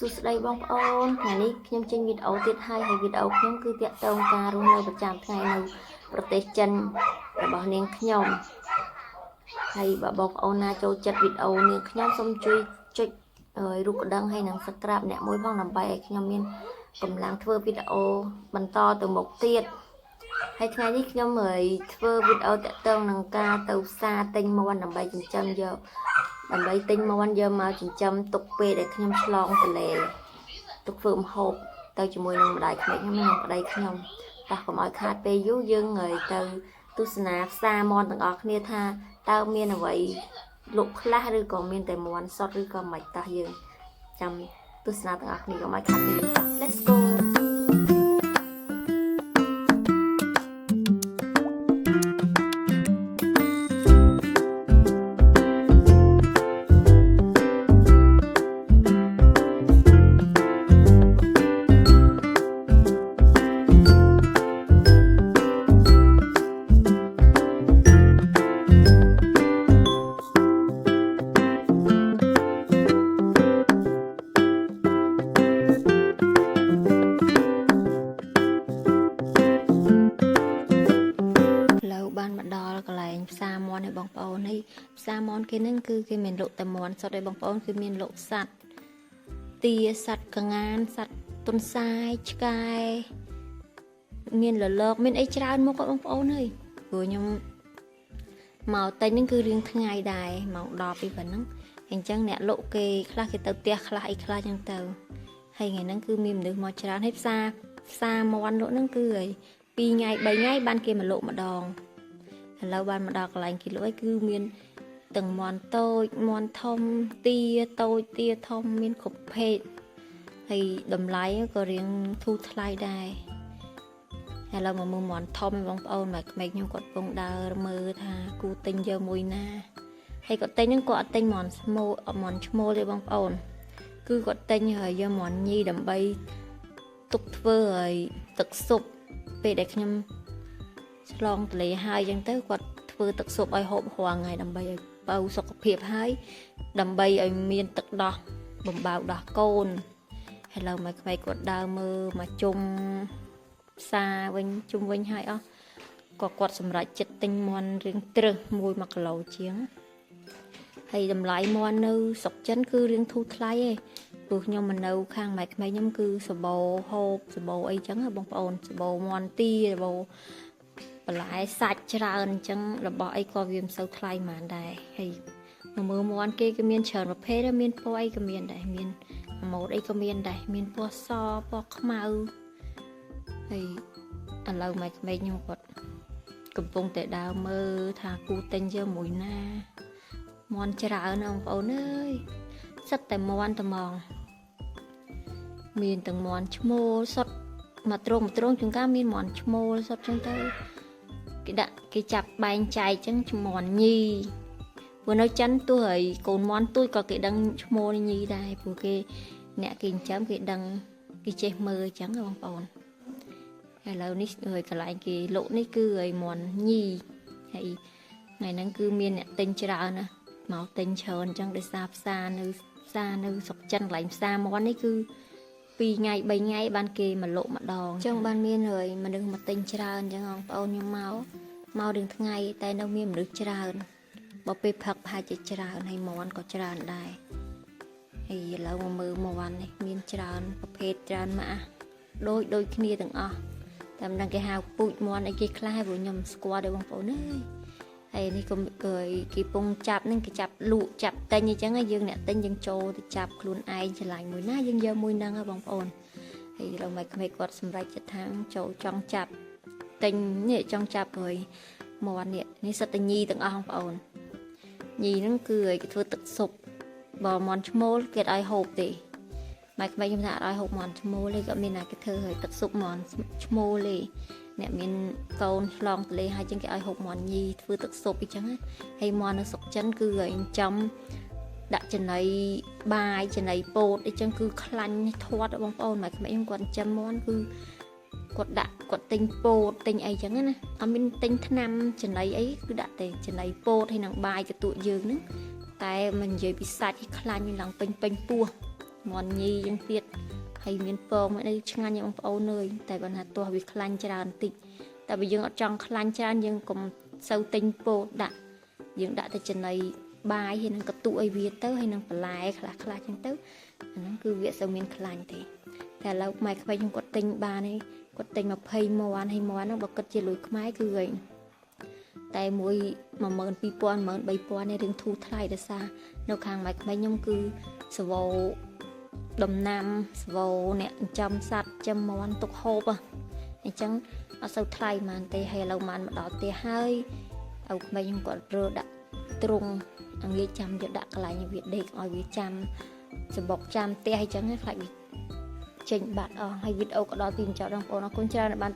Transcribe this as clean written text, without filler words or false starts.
សួស្តីបងប្អូនថ្ងៃនេះខ្ញុំចេញវីដេអូទៀតហើយហើយវីដេអូខ្ញុំគឺទាក់ទងការរស់នៅប្រចាំថ្ងៃនៅប្រទេសចិនរបស់នាងខ្ញុំហើយបើបងប្អូនណាចូលចិត្តវីដេអូនាងខ្ញុំសូមជួយចុចរូបកណ្ដឹងហើយនិង Subscribe អ្នកមួយផងដើម្បីឲ្យខ្ញុំមានកម្លាំងធ្វើវីដេអូបន្តទៅមុខទៀតហើយថ្ងៃនេះខ្ញុំហើយធ្វើវីដេអូទាក់ទងនឹងការទៅផ្សារទិញមាន់ដើម្បីចិញ្ចឹមយក ដើម្បីទិញមាន់យកមកចិញ្ចឹមទុកពេលដែលខ្ញុំឆ្លងទន្លេទុកធ្វើម្ហូបទៅជាមួយនឹងម្ដាយក្មេកខ្ញុំនិងប្តីខ្ញុំតោះកុំឲ្យខាតពេលយូរយើងហើយទៅទស្សនាផ្សារមាន់ទាំងអស់គ្នាថាតើមានអ្វីលក់ខ្លះឬក៏មានតែមាន់សុទ្ធឬក៏មិនតោះយើងចាំទស្សនាទាំងអស់គ្នាកុំឲ្យខាតពេលយូរតោះ Let's go. ឥឡូវបានមកដល់កន្លែងផ្សារមាន់ឲ្យបងប្អូនហើយផ្សារមាន់គេហ្នឹងគឺគេមានលក់តែមាន់សុទ្ធឯបងប្អូនគឺមានលក់សត្វទាសត្វក្ងានសត្វទន្សាយឆ្កែមានលលកមានអីច្រើនមុខបងប្អូនហើយព្រោះខ្ញុំមកទិញហ្នឹងគឺរៀងថ្ងៃដែរម៉ោង10ពីប៉ុណ្ណឹងអញ្ចឹងអ្នកលក់គេខ្លះគេទៅផ្ទះខ្លះអីខ្លះអញ្ចឹងទៅហើយថ្ងៃហ្នឹងគឺមានមនុស្សមកច្រើនហើយផ្សារផ្សារមាន់លក់ហ្នឹងគឺហើយ2ថ្ងៃ3ថ្ងៃបានគេមកលក់ម្ដង ឥឡូវបានមកដល់កន្លែងគេលក់ឯងគឺមានទាំងមាន់តូចមាន់ធំទាតូចទាធំមានគ្រប់ភេទហើយតម្លៃក៏រៀងធូរថ្លៃដែរឥឡូវមកមើលមាន់ធំឯងបងប្អូនមកក្មេងខ្ញុំគាត់ពងដើរមើលថាគូទិញយកមួយណាហើយគាត់ទិញហ្នឹងគាត់អត់ទិញមាន់ស្មូលមាន់ឈ្មោលទេបងប្អូនគឺគាត់ទិញហើយយកមាន់ញីដើម្បីទុកធ្វើឲ្យទឹកស៊ុបពេលដែលខ្ញុំ ឆ្លងទលេហើយអញ្ចឹងទៅគាត់ធ្វើទឹកស៊ុបឲ្យហូបរាល់ថ្ងៃដើម្បីឲ្យបើសុខភាពហើយដើម្បីឲ្យមានទឹកដោះបំបៅដោះកូនហើយឡើយមកក្មេងគាត់ដើរមើលមកជុំផ្សារវិញជុំវិញហើយអស់ក៏គាត់សម្រេចចិត្តទិញមាន់រៀងត្រឹសមួយ1គីឡូជាងហើយតម្លៃមាន់នៅស្រុកចិនគឺរៀងធូរថ្លៃឯងព្រោះខ្ញុំមកនៅខាងម៉ែក្មេងខ្ញុំគឺសបោហូបសបោអីចឹងហ៎បងប្អូនសបោមាន់ទាសបោ បន្លែសាច់ច្រើនអញ្ចឹងរបស់អីក៏វាមិនសូវថ្លៃហ្មងដែរហើយមកមើលមាន់គេក៏មានច្រើនប្រភេទដែរមានពណ៌អីក៏មានដែរមានម៉ូតអីក៏មានដែរមានពណ៌សពណ៌ខ្មៅហើយឥឡូវម៉ែក្មេងខ្ញុំគាត់កំពុងតែដើរមើលថាគូទិញយកមួយណាមាន់ច្រើនណាស់បងប្អូនអើយសិតតែមាន់តែហ្មងមានទាំងមាន់ឈ្មោលសុតមកត្រង់មកត្រង់ជួនកាលមានមាន់ឈ្មោលសុតចឹងទៅ គេដាក់គេចាប់បែងចែកចឹងឈ្មោះញីព្រោះនៅចិនទោះហើយកូនមន់ទួយក៏គេដឹងឈ្មោះញីដែរព្រោះគេអ្នកគេចិញ្ចឹមគេដឹងគេចេះមើលចឹងបងប្អូនឥឡូវនេះហើយកន្លែងគេលក់នេះគឺហើយមន់ញីហើយថ្ងៃហ្នឹងគឺមានអ្នកទិញច្រើនណាស់មកទិញច្រើនចឹងដោយសារផ្សារនៅផ្សារនៅស្រុកចិនកន្លែងផ្សារមន់នេះគឺ2ថ្ងៃ3ថ្ងៃបានគេមកលក់ម្ដងចឹងបានមានហើយមនុស្សមកទិញច្រើនចឹងបងប្អូនខ្ញុំមកមករឿងថ្ងៃតែនៅមានមនុស្សច្រើនបើពេលផឹកប្រហែលជាច្រើនហើយមន់ក៏ច្រើនដែរហើយឥឡូវមកមើលមន់នេះមានច្រើនប្រភេទច្រើនម៉ាក់ដូចដូចគ្នាទាំងអស់តែមិនដឹងគេហៅពូជមន់អីគេខ្លះព្រោះខ្ញុំស្គាល់ដែរបងប្អូនអើយហើយនេះក៏គេពងចាប់ហ្នឹងគេចាប់លក់ចាប់ទិញអញ្ចឹងយើងអ្នកទិញយើងចូលទៅចាប់ខ្លួនឯងឆ្លាញ់មួយណាយើងយកមួយហ្នឹងហ៎បងប្អូនហើយឥឡូវមកក្មេងគាត់សម្រេចចិត្តថាចូលចង់ចាប់ទិញនេះចង់ចាប់ហើយមន់នេះនេះសិតតែញីទាំងអស់បងប្អូនញីហ្នឹងគឺឲ្យគេធ្វើទឹកស៊ុបបើមន់ឈ្មោលគេអត់ឲ្យហូបទេម៉ែក្មេងខ្ញុំថាអត់ឲ្យហូបមន់ឈ្មោលទេក៏មានណាគេធ្វើឲ្យទឹកស៊ុបមន់ឈ្មោលទេអ្នកមានកូនឆ្លងទលេហើយចឹងគេឲ្យហូបមន់ញីធ្វើទឹកស៊ុបអីចឹងហើយមន់នៅស្រុកចិនគឺឲ្យចិញ្ចឹមដាក់ចំណីបាយចំណីពោតអីចឹងគឺខ្លាញ់ធាត់បងប្អូនម៉ែក្មេងខ្ញុំគាត់ចិញ្ចឹមមន់គឺគាត់ដាក់គាត់ទិញពោតទិញអីចឹងណាអត់មានទិញថ្នាំចំណីអីគឺដាក់តែចំណីពោតហើយនឹងបាយកន្ទក់យើងហ្នឹងតែមិននិយាយពីសាច់ឲ្យខ្លាញ់ឡើងពេញពេញពោះ មាន់ញីចឹងទៀតហើយមានពងមានអីឆ្ងាញ់បងប្អូនអើយតែបើថាទាស់វាខ្លាញ់ច្រើនតិចតែបើយើងអត់ចង់ខ្លាញ់ច្រើនយើងកុំសូវទិញពោតដាក់យើងដាក់តែចំណីបាយហើយនឹងកន្ទុឲ្យវាទៅហើយនឹងបន្លែខ្លះខ្លះចឹងទៅអាហ្នឹងគឺវាអត់សូវមានខ្លាញ់ទេតែឥឡូវម៉ែក្មេកខ្ញុំគាត់ទិញបានឯងគាត់ទិញ20មាន់ហើយមាន់ហ្នឹងបើគិតជាលុយខ្មែរគឺឯងតែមួយ12000 13000នេះរឿងធូរថ្លៃដោយសារនៅខាងម៉ែក្មេកខ្ញុំគឺសវោដំណាំសវោអ្នកចិញ្ចឹមសត្វចិញ្ចឹមមាន់ទុកហូបអញ្ចឹងអត់សូវថ្លៃហ្មងទេហើយឥឡូវបានមកដល់ផ្ទះហើយឪក្មេកខ្ញុំគាត់រើដាក់ទ្រុងអងាយចាំយកដាក់កន្លែងឲ្យវាដេកឲ្យវាចាំសបុកចាំផ្ទះអញ្ចឹងខ្លាចវាចេញបាត់អស់ហើយវីដេអូក៏ដល់ទីបញ្ចប់ដល់បងប្អូនអរគុណច្រើនដែលបានទស្ស